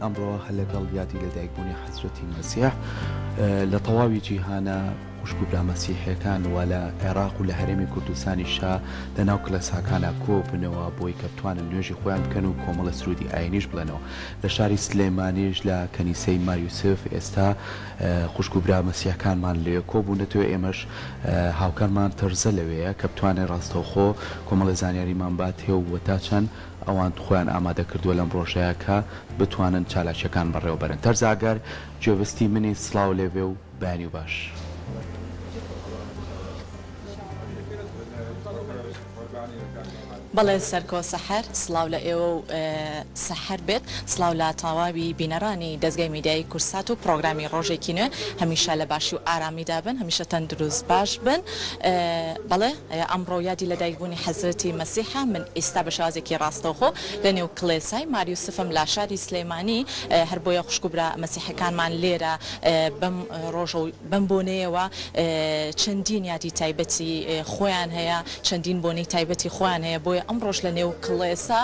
ئەمڕۆ هەر لەگەڵ یادی لەدایکبوونی حەزرەتی مەسیح لە تەواوی جیهانە خوشک و برا مەسیحیەکان و لە عێراق و لە هەرێمی کوردستانیشا لە ناو کڵێساکانا کۆببنەوە بۆی کە بتوانن نوێژی خۆیان بکەن و کۆمەڵە سروودی ئاینیش بڵێنەوە. لە شاری سلێمانیش لە کەنیسەی مار یوسف ئێستا خوشک و برا مەسیحەکانمان لەوێ کۆبوونەتەوە، ئێمەش هاوکارمان تەرزە لەوێیە کە بتوانێت ڕاستەوخۆ کۆمەڵێ زانیاریمان باتێ و تا چەند ئەوان خۆیان ئامادە کردووە لەم ڕۆژەیا کە بتوانن چالاکیەکان بەڕێوە بەرن. تەرزە ئەگەر گوێبستی منی سڵاو لێبێ و بەیانی باش. بەڵێ سەرکۆ سەحەر سڵاو لە ئێوە و سەحەر بێت سڵاو لە تەواوی بینەرانی دەزگای میدیایی کوردسات و پڕۆگرامی ڕۆژێکی نوێ هەمیشە لە باشی و ئارامیدا بن هەمیشە تەندروست باش بن بەڵێ ئەمڕۆ یادی لەدایکبوونی حەزرەتی مەسیحە من ئیستا بە شێوازێکی ڕاستەوخۆ لە نێو کڵێسای مار یوسفم لە شاری سلێمانی هەر بۆیە خوشک و برا مەسیحەکانمان لێرە بەم ڕۆژە و بەم بۆنەیەوە چەندین یادی تایبەتی خۆیان هەیە، چەندین بۆنەی تایبەتی خۆیان هەیە، بۆیە ئەمڕۆش لە نێو کڵێسا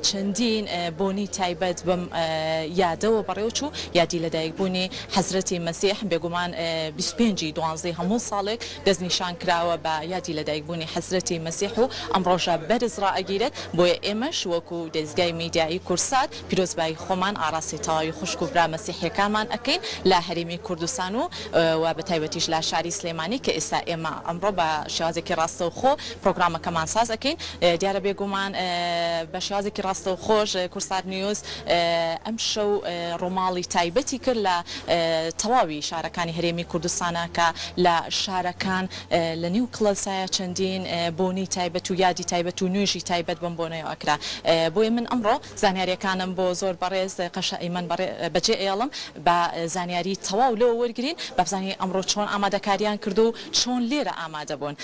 چەندین بۆنەی تایبەت بەم یادەوە بەڕێوەچوو، یادی لەدایکبوونی حەزرەتی مەسیح، بێگومان 25 ی دوانزەی هەموو ساڵێک دەستنیشان کراوە بە یادی لەدایکبوونی حەزرەتی مەسیح و ئەم ڕۆژە بەرز ڕائەگیرێت، بۆیە ئێمەش وەکو دەزگای میدیایی کوردسات پیرۆزبایی خۆمان ئاڕاستەی تەواوی خوشک و برا مەسیحیەکانمان ئەکەین لە هەرێمی کوردستان و و بە تایبەتیش لە شاری سلێمانی کە ئێستا ئێمە ئەمڕۆ بە شێوازێکی ڕاستەوخۆ پرۆگرامەکەمان ساز ئەکەین دیارە بێگومان بە شێوازێکی ڕاستەوخۆش کوردسات نیوز ئەمشەو ڕووماڵی تایبەتی کرد لە تەواوی شارەکانی هەرێمی کوردستانە کە لە شارەکان لە نێو کڵێسایە چەندین بۆنەی تایبەت و یادی تایبەت و نوێژی تایبەت بەم بۆنەیەوە ئەکرا بۆیە من ئەمڕۆ زانیاریەکانم بۆ زۆر بەڕێز قەشە ئەیمەن بەجێ ئەیەڵم با زانیاری تەواو لەوە وەرگرین با بزانین ئەمڕۆ چۆن ئامادەکاریان کردو و چۆن لێرە ئامادە بوون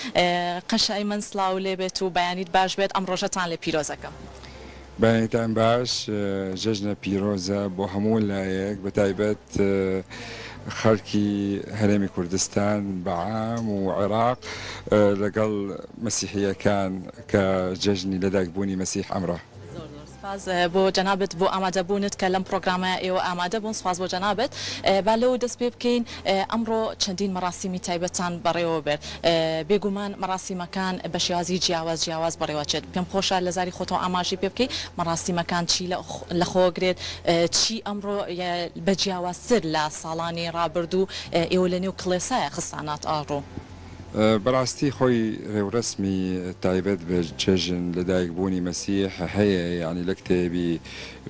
قەشە ئەیمەن سڵاو لێبێت و بەیانیت باش بێت ئەم ڕۆژەتان لێ پیرۆزەکەم. بەیانیتان باش جەژنە پیرۆزە بۆ هەموو لایەک بەتایبەت خەڵکی هەرێمی کوردستان بە عام و عێراق لەگەڵ مەسیحییەکان کە جەژنی لەدایکبوونی مەسیح ئەمڕۆ. زۆر زۆر سپاس بۆ جەنابت بۆ ئامادە بوونت کە لەم پڕۆگرامە ئێوە ئامادە بوون سپاس بۆ جەنابت با لەوە دەست پێ بکەین ئەمڕۆ چەندین مەڕاسیمی تایبەتتان بەڕێوە برد بێگومان مەڕاسیمەکان بە شێوازی جیاواز جیاواز بەڕێوە چێت پێم خۆشە لە زاری خۆتەوە ئاماژەی پێ بکەی مەڕاسیمەکان چی لە خۆ گرێت چی ئەمڕۆ بە جیاوازتر لە ساڵانی ڕابردوو ئێوە لە نێو کڵێسایە خستانات ئاڕوو. بەڕاستی خۆی ڕێوڕەسمی تایبەت بە جەژن لەدایک بوونی مەسیح هەیە یانی لە کتێبی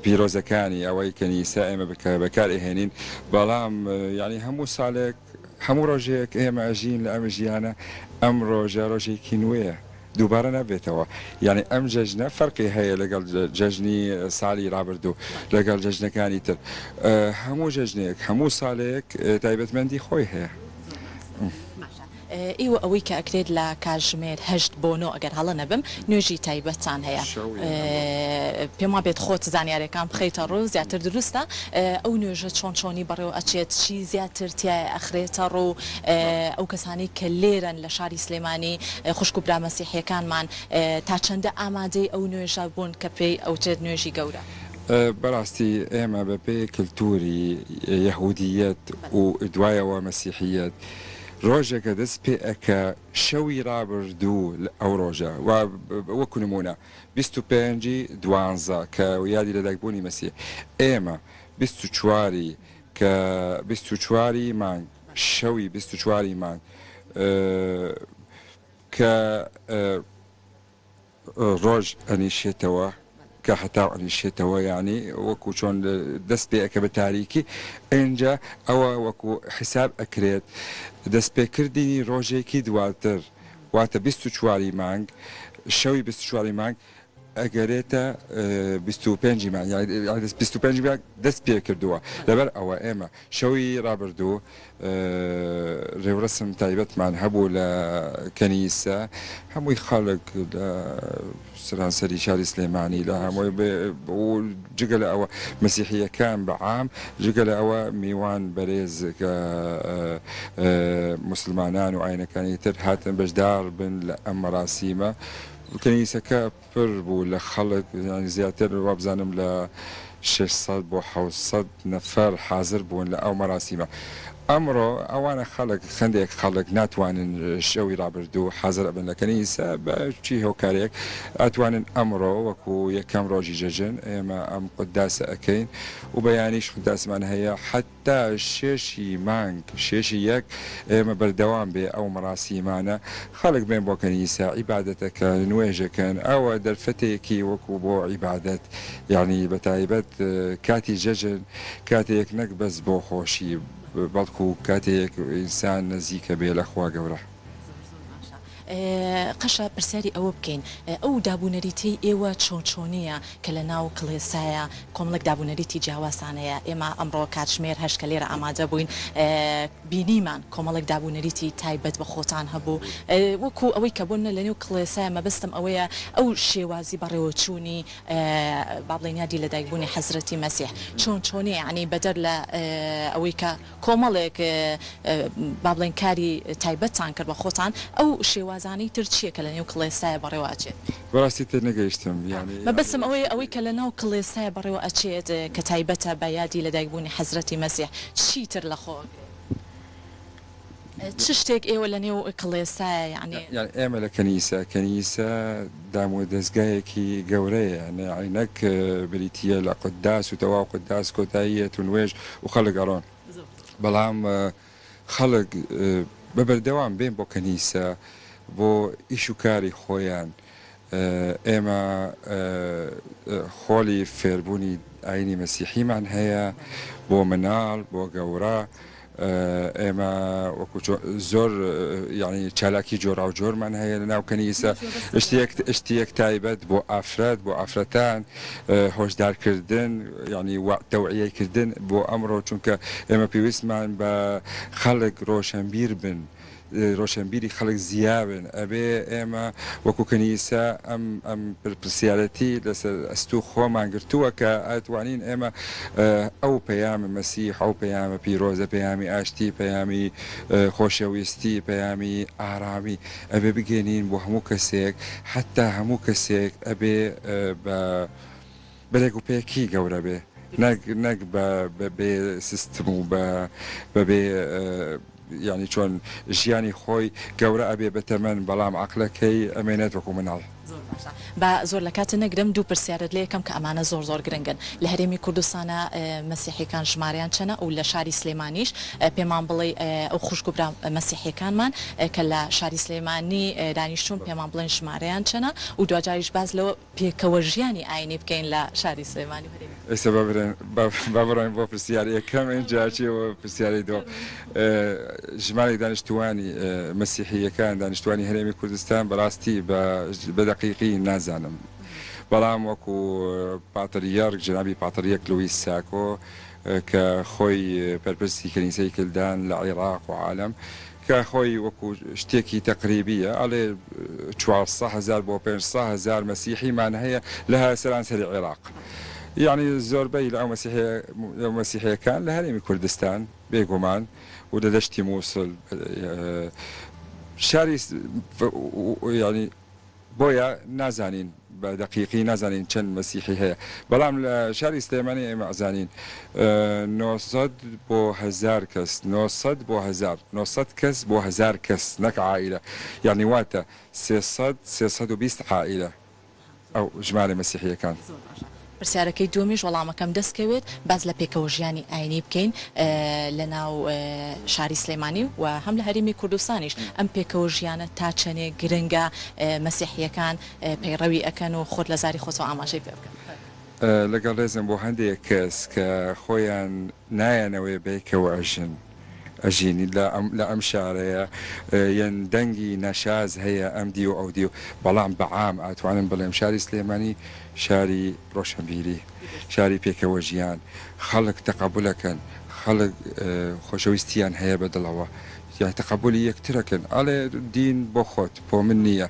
پیرۆزەکانی ئەوەی کەنیسە ئێمە بەکار ئەهێنین بەڵام یانی هەموو ساڵێک هەموو ڕۆژێک ئێمە ئەژین لە ئەم ژیانە ئەم ڕۆژە ڕۆژێکی نوێیە دووبارە نابێتەوە یانی ئەم جەژنە فەرقی هەیە لەگەڵ جەژنی ساڵی ڕابردوو لەگەڵ جەژنەکانی تر هەموو جەژنێک هەموو ساڵێک تایبەتمەندی خۆی هەیە. باشە ئێوە ئەوەی کە ئەکرێت لە کاتژمێر هەشت بۆ نۆ ئەگەر هەڵە نەبم نوێژی تایبەتتان هەیە پێم وابێت خۆت زانیارەکان بخەیتە ڕوو زیاتر دروستە ئەو نوێژە چۆن چۆنی بەڕێوە ئەچێت چی زیاتر تیایە ئەخرێتە ڕوو ئەو کەسانەی کە لێرەن لە شاری سلێمانی خوشک و برا مەسیحیەکانمان تا چەندە ئامادەی ئەو نوێژە بوون کە پێی ئەوترێت نوێژی گەورە؟ بەڕاستی ئێمە بەپێی کلتوری یەهودیەت و دوایەوە مەسیحیەت ڕۆژەکە دەست پێ ئەکا شەوی ڕابردوو ئەو ڕۆژە وەکو نمونە 25 ی دوانزە کە یادی لەدایک بوونی مەسیح ئێمە 24 ی کە 24 ی مانگ شەوی 24 ی مانگ کە ڕۆژ ئەنیشێتەوە کە هەتاو ئەنیشێتەوە یانی وەکو چۆن دەست پێ ئەکە بە تاریکی ئینجا ئەوە وەکو حیساب ئەکرێت دەست پێ کردنی ڕۆژێکی دواتر واتە 24 ی مانگ شەوی 24 ی مانگ ئەگەرێتە 25 ی مانگ یانی 25 ی مانگ دەست پێ کردووە لەبەر ئەوە ئێمە شەوی ڕابردوو رێورەسم تایبەتمان هەبوو لە کەنیسە، هەمووی خەڵک لە سەرانسەری شاری سلێمانی لە هەمووی و جگە لە ئەوە مەسیحییەکان بە عام، جگە لە ئەوە میوان بەرێز کە موسڵمانان و ئاینەکانی تر هاتن بەشدار بن لە ئەم مەراسیمە. کەنیسەکە پر بوو لە خەڵک، یانی زیاتر وابزانم لە. 600 بۆ 700 نەفەر حازر بوون لە ئەو مەراسیمە. ئەمڕۆ ئەوانە خەڵک خەندێک خەڵک ناتوانن شەوی ڕابردوو حازر ئەبن لە کەنیسە بە چی هۆکارێک ئەتوانن ئەمڕۆ وەکو یەکەم ڕۆژی جەژن ئێمە ئەم قوداسە ئەکەین و بەیانیش قوداسمان هەیە حەتا شێشی مانگ شێشی یەک ئێمە بەردەوام بێ ئەو مەراسیمانە خەڵک بێن بۆ کەنیسە عیبادەتەکەن نوێژەکەن ئەوە دەرفەتێکی وەکو بۆ عیبادەت یانی بەتایبەت کاتی جەژن کاتێک نەک بەس بۆ خۆشی بەڵکو کاتێک ئینسان نزیکە بێ لە خوا گەورە. زۆر زۆر باشە قەشە پرسیاری ئەوە بکەین ئەو دابونەریتەی ئێوە چۆن چۆنیە کە لە ناو کڵێسایە کۆمەڵێک دابونەریتی جیاوازتان هەیە ئێمە ئەمڕۆ کاتژمێر هەشت کە لێرە ئامادە بووین بینیمان کۆمەڵێک دابونەریتی تایبەت بە خۆتان هەبوو وەکو ئەوەی کە بۆ نە لە نێو کڵێسایە مەبەستم ئەوەیە ئەو شێوازی بەڕێوەچوونی با بڵێین یادی لەدایکبوونی حەزرەتی مەسیح چۆن چۆنیە یەعنی بەدەر لە ئەوەی کە کۆمەڵێک با بڵێین کاری تایبەتتان کرد بە خۆتان ئەو شێوازانەی تر چیە کە لەنێو کڵێسایە بەڕێوە ئەچێت؟ بەڕاستی تێنەگەیشتم یانی. مەبەستم ئەوەیە ئەوەی کە لەناو کڵێسایە بەڕێوە ئەچێت کە تایبەتە بە یادی لەدایکبوونی حەزرەتی مەسیح چی تر لەخۆ ئەگرێت؟ چ شتێک ئێوە لە نێو کڵێسایە یەعنی؟ یانی ئێمە لە کەنیسە، کەنیسە دام و دەزگایەکی گەورەیە، یەعنی نەک بریتییە لە قوداس و تەواو قوداس کۆتاییەت و نوێژ و خەڵک ئەڕۆن، بەڵام خەڵک بە بەردەوام بێن بۆ کەنیسە بۆ ئیش و کاری خۆیان، ئێمە خۆلی فێربوونی ئاینی مەسیحیمان هەیە بۆ مناڵ بۆ گەورە ئێمە وەکو زۆر یعنی چالاکی جۆراوجۆرمان هەیە لە ناو کەنیسە شتێک شتێک تایبەت بۆ ئافرەت بۆ ئافرەتان هۆشدارکردن یعنی تەوعیەکردن بۆ ئەمڕۆ چونکە ئێمە پێویستمان بە خەڵک ڕۆشنبیر بن ڕۆشنبیری خەڵک زیابن ئەبێ ئێمە وەکو کەنیسە ئەم ئەم پرسیارەتی لەسەر ئەستوو خۆمان گرتووە کە ئەتوانین ئێمە ئەو پەیامە مەسیح ئەو پەیامە پیرۆزە پەیامی ئاشتی پەیامی خۆشەویستی پەیامی ئارامی ئەبێ بگەێنین بۆ هەموو کەسێک حتا هەموو کەسێک ئەبێ بە بەرێک و پێکی گەورە بێ نەک نەک بە بێ سیستم و بە بەبێ یانی چۆن ژیانی خۆی گەورە ئەبێ بە تەمەن بەڵام عەقلەکەی ئەمێنێت وەکو مناڵ. زۆر باشە با زۆر لە کاتت نەگرم دوو پرسیارت لێ کەم کە ئەمانە زۆر زۆر گرنگن لە هەرێمی کوردستانا مەسیحیەکان ژمارەیان چەنە و لە شاری سلێمانیش پێمان بڵێی ئەو خوشک و برا مەسیحیەکانمان کە لە شاری سلێمانی دانیشتوون پێمان بڵێن ژمارەیان چەنە و دواجاریش باس لەوە پێکەوە ژیانی ئاینی بکەین لە شاری سلێمانی و هەرێمی کوردستان. ئێستا با بڕۆین بۆ پرسیاری یەکەم ئینجا ئەچیەوە پرسیاری دووەم. ژمارەی دانیشتووانی مەسیحییەکان دانیشتووانی هەرێمی کوردستان بەڕاستی بە دەقیقی نازانم بەڵام وەکو پاتریەرک جەنابی پاتریەک لویس ساکۆ کە خۆی پەرپرسی کەنیسەی کلدان لە عیراق و عالەم کە خۆی وەکو شتێکی تەقریبیە ئەڵێ چوارسە هەزار بۆ پێنجسە هەزار مەسیحیمان هەیە لە سەرانسەری عێراق یەعنی زۆربەی لە ئەو مەسیحیەکان لە هەرێمی کوردستان بێگومان و لە دەشتی موسڵ شاری یەعنی بۆیە نازانین بە دەقیقی نازانین چەند مەسیحی هەیە بەڵام لە شاری سلێمانی ئێمە ئەزانین 900 بۆ هەزار کەس 900 بۆ هەزار 900 کەس بۆ هەزار کەس نەک عائیلە یانی واتە 300 320 عائیلە ئەو ژمارەی مەسیحیەکان. زۆر باشە پرسیارەکەی دووەمیش وەڵامەکەم دەست کەوێت باس لە پێکەوەژیانی ئاینی بکەین لە ناو شاری سلێمانی و هەم لە هەرێمی کوردستانیش ئەم پێکەوەژیانە تا چەنێ گرنگە مەسیحیەکان پەیڕەوی ئەکەن و خۆت لە زاری خۆتەوە ئاماژەی پێ بکە. لەگەڵ ڕێزم بۆ هەندێک کەس کە خۆیان نایانەوەێ بەیکەوە ئەژن ئەژین لە ئەم شارەیە یەن دەنگی نەشاز هەیە ئەم دیو ئەو دیو بەڵام بە عام ئەتوانم بڵێم شاری سلێمانی شاری ڕۆشنبیری شاری پێکەوە ژیان خەڵک تەقەبولەکەن خەڵک خۆشەویستیان هەیە بە دڵەوە یان تەقەبولی یەکترەکەن ئەڵێ دین بۆ خۆت بۆ من نییە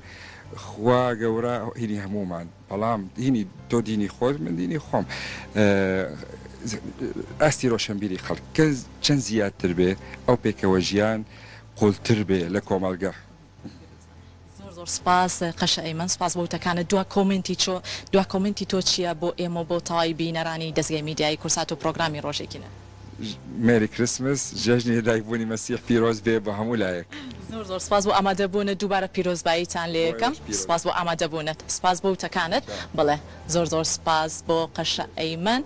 خوا گەورە هینی هەموومان بەڵام دینی تۆ دینی خۆت من دینی خۆم ئاستی ڕۆشنبیری خەڵک کە چەند زیاتر بێ ئەو پێکەوە ژیان قوڵتر بێ لە کۆمەڵگە. زۆر زۆر. زۆر سوپاس قەشە ئەیمەن سوپاس بۆ وتەکانت دوا comment ی چۆ دوا comment ی تۆ چیە بۆ ئێمە و بۆ تەواوی بینەرانی دەزگای میدیایی کوردسات و پرۆگرامی ڕۆژێکی نوێ. Merry Christmas جەژنی لەدایکبوونی مەسیح پیرۆز بێ بۆ هەموو لایەک. زۆر زۆر سوپاس بۆ ئامادەبوونت دووبارە پیرۆزباییتان لێ بۆ ئەکەم ئێوەش پیرۆز سوپاس بۆ ئامادەبوونت سوپاس بۆ وتەکانت بەڵێ. زۆر زۆر سوپاس بۆ قەشە ئەیمەن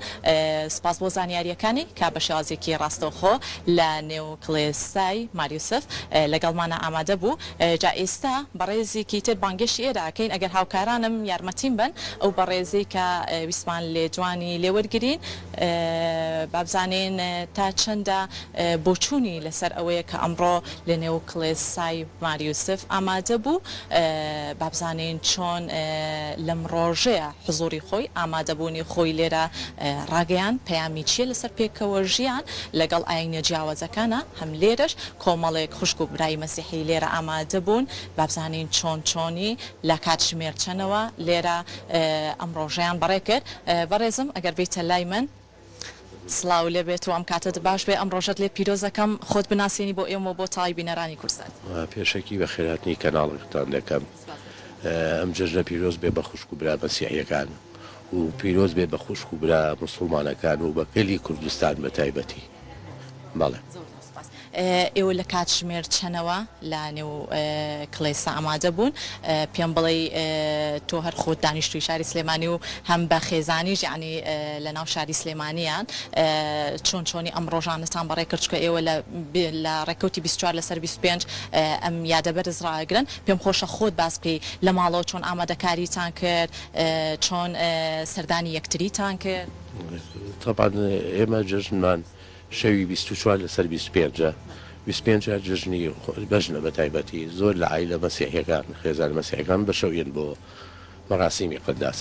سوپاس بۆ زانیاریەکانی کە بە شێوازێکی ڕاستەوخۆ لە نێو کڵێسای مار یوسف لەگەڵمانا ئامادە بوو جا ئێستا بەڕێزێکی تر بانگێشتی ئێرە ئەکەین ئەگەر هاوکارانم یارمەتیم بەن ئەو بەڕێزەی کە ویستمان لێدوانی لێ وەرگرین بابزانین تا چەندە بۆچوونی لەسەر ئەوەیە کە ئەمڕۆ لە نێو کڵێسای مار یوسف ئامادە بوو، با بزانین چۆن لەم ڕۆژەیا حزووری خۆی، ئامادەبوونی خۆی لێرە ڕاگەیاند، پەیامی چییە لەسەر پێکەوە ژیان لەگەڵ ئایینە جیاوازەکانا، هەم لێرەش کۆمەڵێک خوشک و برای مەسیحی لێرە ئامادە بوون، با بزانین چۆن چۆنی لە کاتژمێر چەنەوە لێرە ئەم ڕۆژەیان بەڕێ کرد. بەڕێزم ئەگەر بێیتە لای من. سڵاو لێ بێت و ئەم کاتەت باش بێ ئەم ڕۆژەت لێ پیرۆز ئەکەم خۆت بناسێنی بۆ ئێمە و بۆ تەواوی بینەرانی کوردسات. پێشەکی بەخێرهاتنی کەناڵەکەتان دەکەم ئەم جەژنە پیرۆز بێ بە خوشک و برا مەسیحیەکان و پیرۆز بێ بە خوشک و برا موسوڵمانەکان و بە گەلی کوردستان بە تایبەتی بەڵێ. زۆر زۆر سوپاس. ئێوە لە کاتژمێر چەنەوە لە نێو کڵێسا ئامادە بوون؟ پێم بڵێی تۆ هەر خۆت دانیشتووی شاری سلێمانی و هەم بە خێزانیش یەعنی لە ناو شاری سلێمانیان چۆن چۆنی ئەم ڕۆژانەتان بەڕێ کرد؟ چونکە ئێوە لە لە ڕێکەوتی 24 لەسەر 25 ئەم یادە بەرز ڕائەگرن. پێم خۆشە خۆت باس بکەی لە ماڵەوە چۆن ئامادەکاریتان کرد؟ چۆن سەردانی یەکتریتان کرد؟ تەبعەن ئێمە جەژنمان شەوی 24 لەسەر 25 ە، 25 هەر جەژنی بەژنە بە تایبەتی زۆر لە عایلە مەسیحیەکان خێزانە مەسیحیەکان بە شەو یەن بۆ مەراسیمی قەداس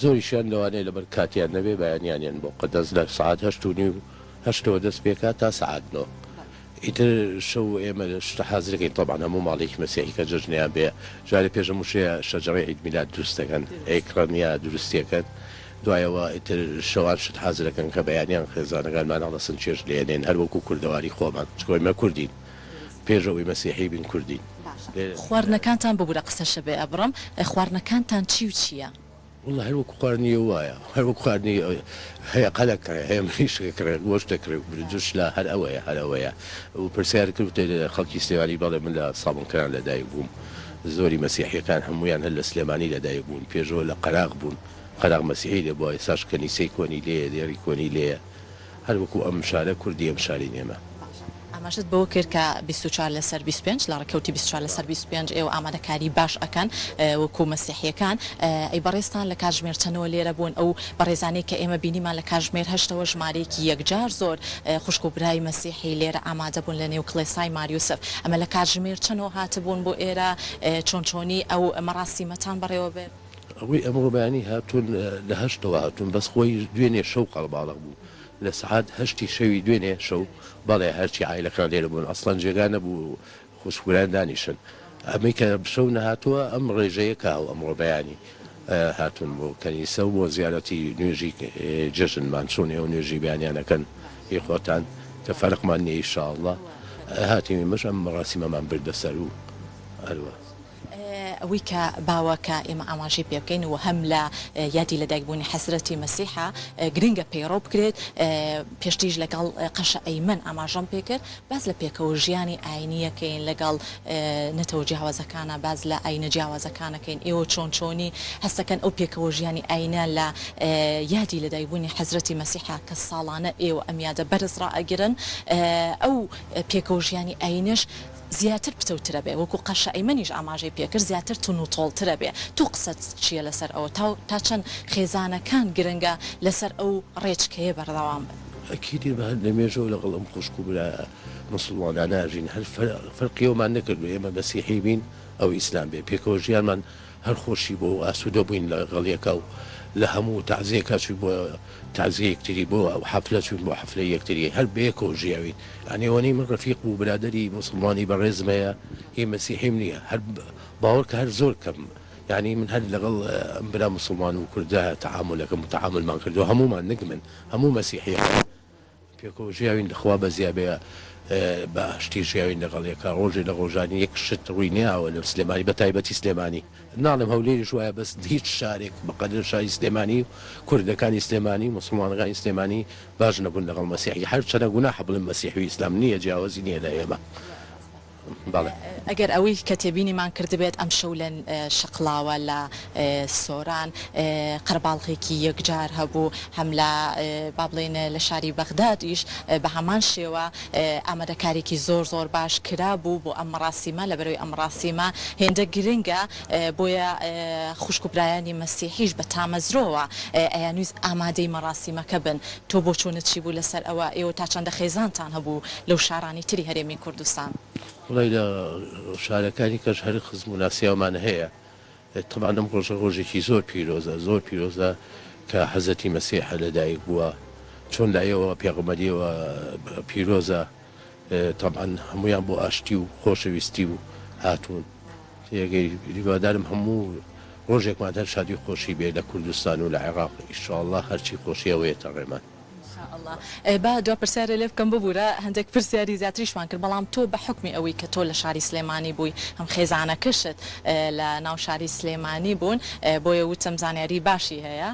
زۆریشیان لەوانەیە لەبەر کاتیان نەبێ بەیانیان یەن بۆ قەداس لە سەعات هەشت و نیو هەشتەوە دەست پێکا تا سەعات نۆ ئیتر شەو ئێمە شتە حازرەکەین تەبعەن هەموو ماڵێکی مەسیحی کە جەژنیان بێ جارێ پێش هەموو شتێ شەجەڕەی عید میلاد دروست دەکەن ئەیکڕن یا دروستیەکەن دوایەوە ئیتر شەوان شت حازرەکەن کە بەیانیان خێزانەکانمان هەڵەسن چێشت لێنێن هەر وەکو کوردەواری خۆمان چونکە ئێمە کوردین پێش ئەوەی مەسیحی بین کوردین. باشە خواردنەکانتان ببورە قسەشە بێ ئەبڕم خواردنەکانتان چی و چیە؟ وەڵا هەر وەکو خواردنی ئەو وایە هەر وەکو خواردنی هەیە قەلە کڕێ هەیە مریشک ئەکڕێ گۆشت ئەکڕێ برنج و شلە هەر ئەوەیە هەر ئەوەیە و پرسیار کرد وتێ خەڵکی سلێمانی بەڵێ من لە سابونکەران لەدایک بووم زۆری مەسیحیەکان هەموویان هەر لە سلێمانی لەدایک بوون پێشەوە لە قەراغ بوون قەراغ مەسیحی لێ بووە ئێستاش کەنیسەی کۆنی لێیە دێڕی کۆنی لێیە هەر وەکو ئەم شارە کوردی ئەم شاری نێمە. باشە ئاماژەت بەوە کرد کە 24 لەسەر 25 لە ڕێکەوتی 24 لەسەر 25 ئێوە ئامادەکاری باش ئەکەن وەکو مەسیحیەکان ئەی بەڕێزتان لە کاتژمێر چەنەوە لێرە بوون ئەو بەڕێزانەی کە ئێمە بینیمان لە کاتژمێر هەشتەوە ژمارەیەکی یەکجار زۆر خوشک و برای مەسیحی لێرە ئامادە بوون لە نێو کڵێسای مار یوسف ئەمە لە کاتژمێر چەنەوە هاتبوون بۆ ئێرە چۆن چۆنی ئەو مەڕاسیمەتان بەڕێوە برد؟ ئەوەی ئەمڕۆ بەیانی هاتوون لە هەشتەوە هاتوون بەس خۆی دوێنێ شەو قەڵەباڵغ بوو لە سەعات هەشتی شەوی دوێنێ شەو بەڵێ هەرچی عایلەکان لێرە بوون ئەسڵەن جێگا نەبوو خوشک برایان دانیشن ئەمەی کە شەو نەهاتووە ئەم ڕێژەیە کە ئەو ئەمڕۆ بەیانی هاتوون بۆ کەنیسە و بۆ زیارەتی نوێژی جەژنمان چۆن ئێوە نوێژی بەیانیان ئەکەن هی خۆتان کە فەرقمان نییە ئیشاڵڵا هاتین ئێمەش ئەم مەراسیمەمان بردە سەر و هەروا. ئەوەی کە باوە کە ئێمە ئاماژەی پێ بکەین و هەم لە یادی لەدایکبوونی حەزرەتی مەسیحە گرنگە پەیڕەو بکرێت، پێشتریش لەگەڵ قەشە ئەیمەن ئاماژەم پێ کرد، باس لە پێکەوە ژیانی ئاینی ئەکەین لەگەڵ نەتەوە جیاوازەکانا، باس لە ئاینە جیاوازەکان ئەکەین، ئێوە چۆن چۆنی هەستەکەن ئەو پێکەوە ژیانی ئاینە لە یادی لەدایکبوونی حەزرەتی مەسیحە کە ساڵانە ئێوە ئەم یادە بەرز ڕائەگرن ئەو پێکەوە ژیانی ئاینەش زیاتر پتەوترەبێ وەکو قەشە ئەیمەنیش ئاماژەی پێکرد زیاتر تونوتۆڵترەبێ تۆ قسەت چیە لەسەر ئەوە تا تا چەند خێزانەکان گرنگە لەسەر ئەو ڕێچکەیە بەردەوام بن؟ ئەکید ئێمە هەر لە مێژەوە لەگەڵ ئەم خوشک و برا موسڵمانانە ئەژین هەر فەرقی ئەومان نەکردوە ئێمە مەسیحی بین ئەو ئیسلام بێ پێکەوە ژیانمان هەر خۆشی بوە و ئاسودە بوین لەگەڵ یەکا و لە هەموو تەعزیەکا چوین بۆ تەعزیە یەکتری بۆ حەفلە چوین بۆ حەفلەی یەکتری هەر بەیەکەوە ژیاوین یانی ئەوەنەی من ڕەفیق و برادەری موسڵمانی بەڕێزم هەیە هی مەسیحیم نیە هەر باوەڕکە هەر زۆر کەم یانی من هەر لەگەڵ ئەم برا موسڵمان و کوردە تەعامولەکەم و تەعامولمان کردوە هەموومان نەک من هەموو مەسیحیەکان. پێکەوە ژیاوین لە خوا بەزیا بێ بە ئاشتی ژیاوین لەگەڵ یەکا ڕۆژێ لە ڕۆژانی یەک شت ڕووی نەیاوە لە سلێمانی بە تایبەتی سلێمانی ناڵێم هەولێریش وایە بەس هیچ شارێک بە قەدر شاری سلێمانی و کوردەکانی سلێمانی و موسڵمانەکانی سلێمانی باش نەبوون لەگەڵ مەسیحی هەرچەنە گوناحە بڵێم مەسیحی و ئیسلام نییە جیاوازی نییە لای ئێمە. بەڵێ. ئەگەر ئەوەی کە تێبینیمان کردبێت ئەمشەو لە شەقڵاوە لە سۆران قەرەباڵغێکی یەکجار هەبوو هەم لە با بڵێین لە شاری بەغدادیش بە هەمان شێوە ئامادەکاریی زۆر زۆر باش کرابوو بۆ ئەم مەڕاسیمە لەبەرئەوەی ئەم مەڕاسیمە هێندە گرنگە بۆیە خوشک و برایانی مەسیحیش بە تامەزرۆوە ئەیانویست ئامادەی مەڕاسیمەکە بن تۆ بۆچوونت چی بوو لەسەر ئەوە ئێوە تا چەندە خێزانتان هەبوو لەو شارانەی تری هەرێمی کوردستان؟ وەڵای لە شارەکانی کەش هەر خزم و ناسیاومان هەیە تەبعەن ئەم ڕۆژە ڕۆژێکی زۆر پیرۆزە زۆر پیرۆزە کە حەزرەتی مەسیح لەدایک بووە چۆن لای ئێوە پێغەمبەریەوە پیرۆزە تەبعەن هەموویان بۆ ئاشتی و خۆشەویستی و هاتوون تێگەی هیوادارم هەموو ڕۆژێکمان هەر شادی و خۆشی بێ لە کوردستان و لە عێڕاق ئیشاڵڵا هەرچی خۆشیە وەیەتە ڕێمان. ان شاء اللە با دوا پرسیارێ لێ بکەم ببورە هەندێک پرسیاری زیاتریشمان کرد بەڵام تۆ بە حوکمی ئەوەی کە تۆ لە شاری سلێمانی بووی هەم خێزانەکەشت لە ناو شاری سلێمانی بوون بۆیە وتم زانیاری باشی هەیە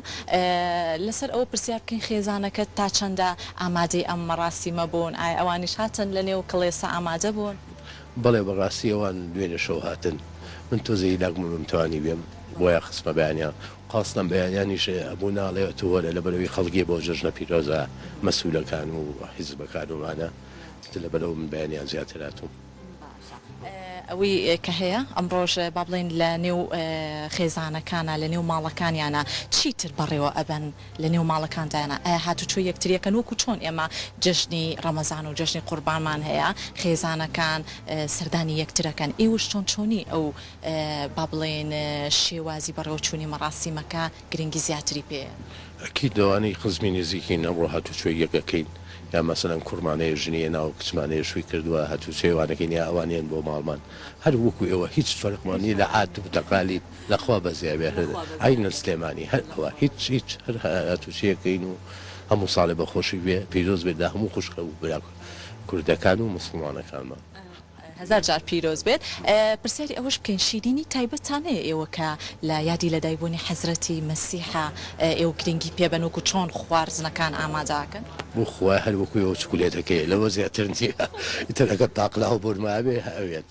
لەسەر ئەوە پرسیار بکەین خێزانەکەت تا چەندە ئامادەی ئەم مەڕاسیمە بوون ئایا ئەوانیش هاتن لە نێو کڵێسا ئامادە بوون؟ بەڵێ بەڕاستی ئەوان دوێنێ شەو هاتن من تۆزێ هیلاک بووم نەمتوانی بێم بۆیە خستمە بەیانیان خواستم بەیانیانیش ئەبوو ناڵێ تۆ وەرە لەبەرئەوەی خەڵکی بۆ جەژنە پیرۆزە مەسولەکان و حیزبەکان و ئەمانە لەبەرئەوە من بەیانیان زیاتر هاتووم. باشە ئەوەی کە هەیە ئەمڕۆش با بڵێین لە نێو خێزانەکانا لە نێو ماڵەکانیانا چیتر بەڕێوە ئەبەن لە نێو ماڵەکاندایانا ئایا هاتوچۆی یەکتری ئەکەن وەکو چۆن ئێمە جەژنی ڕەمەزان و جەژنی قوربانمان هەیە خێزانەکان سەردانی یەکتر ئەکەن ئێوەش چۆن چۆنی ئەو با بڵێین شێوازی بەڕێوەچوونی مەڕاسیمەکە گرنگی زیاتری پێیە. ئەکید لەوانەی خزمی نزیکین ئەمڕۆ هاتوچۆی یەک ئەکەین یا مەسەلەن کوڕمان هەیە ژنی هێناوە کچمان هەیە شووی کردووە هاتوچۆی ئەوان ئەکەین یا ئەوان یەن بۆ ماڵمان هەر وەکو ئێوە هیچ فەرقمان نیە لە عاد و تەقالید لە خوا بەزیا بێ هەر عەینەن سلێمانی هەر ئەوە هیچ هیچ هەر هاتوچۆی ئەکەین و هەموو ساڵێ بە خۆشی بێ پیرۆز بێت لە هەموو خوشک و برا کوردەکان و موسڵمانەکانمان. هەزار جار پیرۆز بێت. پرسیاری ئەوەش بکەین شیرینی تایبەتتان هەیە ئێوە کە لە یادی لەدایکبوونی حەزرەتی مەسیحا ئێوە گرنگی پێ بەن وەکو چۆن خواردنەکان ئامادە ئەکەن؟ بۆ خوا هەر وەکو ئێوە چکولێتەکەیە لەوە زیاتر نیە ئیتر ئەگەر پاقلاوە بۆرمابێ ئەوێت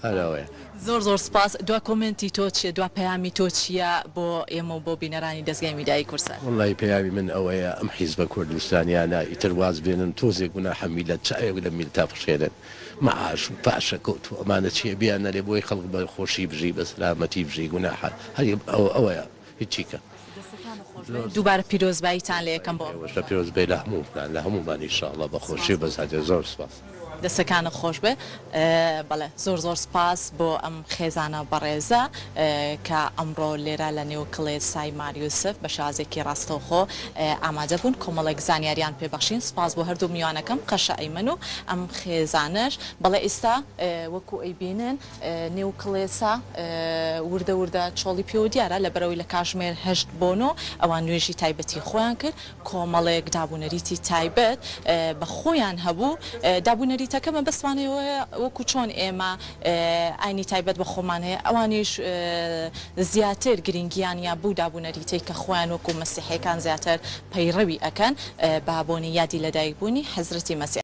هەر ئەوەیە. زۆر زۆر سوپاس دوا کۆمێنتی تۆ چیە دوا پەیامی تۆ چیە بۆ ئێمە و بۆ بینەرانی دەزگای میدیایی کوردسات؟ وەڵایی پەیامی من ئەوەیە ئەم حیزبە کوردستانیانە ئیتر واز بێنن تۆزێک گوناحە میللەت چاوێک لە میللەتا بخشێنن معاش و پاشەکەوت و ئەمانە چیە بیانەرێ بۆی خەڵک بە خۆشی بژی بە سەلامەتی بژی گوناحە هەر ئەوەیە هیچی کە. دەستەکانت خۆش بێت دووبارە پیرۆزباییتان لێ ئەکەم بۆ ئەم ئێوەش لە پیرۆز بێ لە هەموومان لە هەموومان ان شاء اللە بە خۆشی و بە زادی زۆر سوپاس. دەستەکانت خۆش بێ بەڵێ زۆر زۆر سپاس بۆ ئەم خێزانە بەڕێزە کە ئەمڕۆ لێرە لە نێو کڵێسای مار یوسف بە شێوازێکی ڕاستەوخۆ ئامادە بوون کۆمەڵێک زانیاریان پێ بەخشین سپاس بۆ هەردوو میوانەکەم قەشە ئەیمەن و ئەم خێزانەش بەڵێ ئیستا وەکو ئەیبینن نێو کڵێسا وردە وردە چۆڵی پێوە دیارە لەبەرئەوەی لە کاژمێر هەشت بۆ نۆ ئەوان نوێژی تایبەتی خۆیان کرد کۆمەڵێک دابونەریتی تایبەت بە خۆیان هەبوو، دابونەریتەکە مەبەستمان ئەوەیە وەکو چۆن ئێمە ئاینی تایبەت بە خۆمان هەیە ئەوانیش زیاتر گرنگیان یا بەو دابونەریتەی کە خۆیان وەکو مەسیحیەکان زیاتر پەیڕەوی ئەکەن بە بۆنەی یادی لەدایکبوونی حەزرەتی مەسیح.